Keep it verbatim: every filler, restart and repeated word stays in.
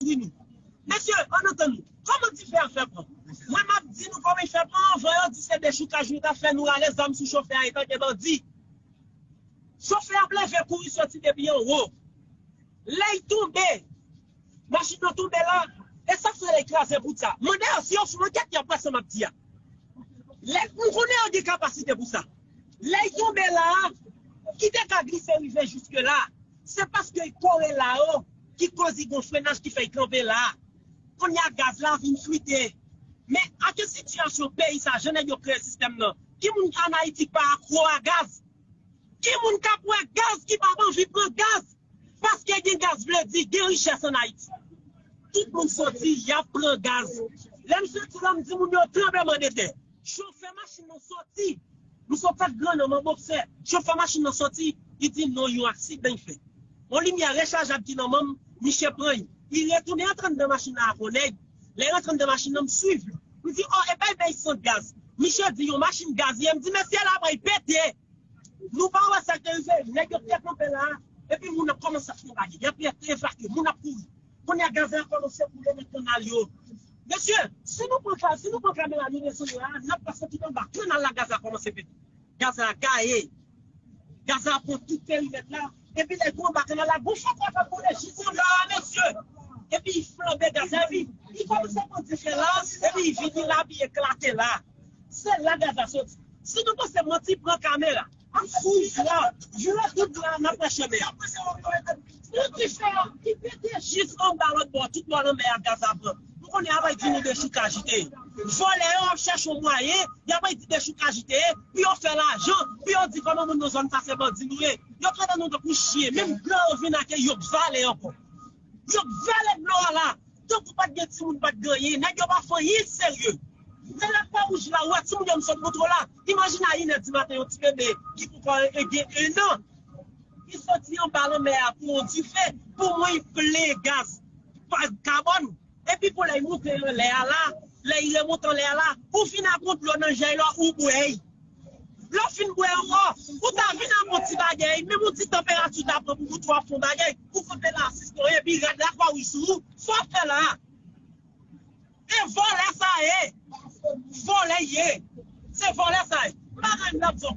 kouri nou. Mesye, ann antann nou. Kòman dife a fè pran? Mwen, m ap di nou kòman l fè pran anvan yo di se dechoukaj nou t ap fè, nou rale zam sou chofè a etanke bandi. Chofè a ap leve kouri soti depi anwo. Lè l tonbe, machin nan tonbe la, e sa fè l kraze bout sa. Mande yo si yo fè yon ankèt, y ap wè sa m ap di a. Lè, nou konnen yo gen kapasite pou sa. Lè l tonbe la, ki te ka glise rive jiske la, se paske kore la yo ki koz li gon frenaj ki fè l kanpe la. Kounye a gaz la vin flite. Men ak sitiyasyon peyi sa, jan nèg yo kreye sistèm nan, ki moun ann Ayiti k pa akwo a gaz? Ki moun k ap wè gaz ki p ap anvi pran gaz? Paske gen gaz vle di gen richès ann Ayiti. Tout moun soti, y ap pran gaz. Lè m soti la, m di moun yo tranbleman de tè. Chofè machin nan soti. M sot fèt gran nan man bòksè. Chofè machin nan soti, li di non, yon aksidan l fè. Yon limyè rechajab ki nan men m, misye pran l. Li retounen antre anndan machin nan ak yon nèg. Lè l rantre anndan machin nan, m swiv li. M di, o, e bay bay sant gaz. Misye di yon machin gaz ye. M di, mesye, la pral pete. Nou pa wè sa k rive, nèg yo te kanpe la, epi moun ap kòmanse ap fè bagay, y ap evakye, moun ap kouri. Kounye a gaz la kòmanse koule nan kanal yo. Mesye, si nou pran ka, si nou pran kamera nou desann la, n ap pase tout anba kanal la, gaz la kòmanse pete. Gaz la gaye. Gaz la pran tout perimèt la. Epi lè tou anba kanal la, gon fatra k ap boule jis anba a, mesye. Epi li flanbe gaz la, epi li kòmanse pran dife la, epi li vini la, epi li eklate la. Se la gaz la soti. Si nou panse manti, pran kamera. Ap swiv la. Vire tout la, n ap wè chemen an. Pou dife a, ki pete jis anba lòt bò, tout bò lanmè a gaz la pran. Nou konnen a bay di nou dechoukaj li te ye. Vòlè yo ap chèche yon mwayen, y ap bay di dechoukaj li te ye, pou yo fè lajan, pou yo di kòman moun nan zòn sa se bandi nou ye. Yo trete nou tankou chyen, menm blan yo vin ak yo, yo vale ankò. Yo vale blan la. Tankou pa t gen timoun, pa t gen anyen. Nèg yo pa fè anyen serye. Nan Lakwawouj la, ou wè timoun yo m sot montre w la. Imajine a inè di maten yon ti bebe ki poko gen en an. Li soti anba lanmè a pou yon dife, pou mwen li plen gaz pa kabòn. Epi pou lè li moute anlè a la, lè li remonte anlè a la, ou vin ak yon dlo nan jèy la, ou bwè l. Lè w fin bwè yo, ou ta vin ak yon ti bagay, menm yon ti tanperati w ta pran pou bouton w ap fè yon bagay, ou kanpe la asiste w, epi rad Lakwawouj sou ou, sa w ap fè la a? E vòlè sa ye, vòlè ye, se vòlè sa ye, bagay m t ap di w.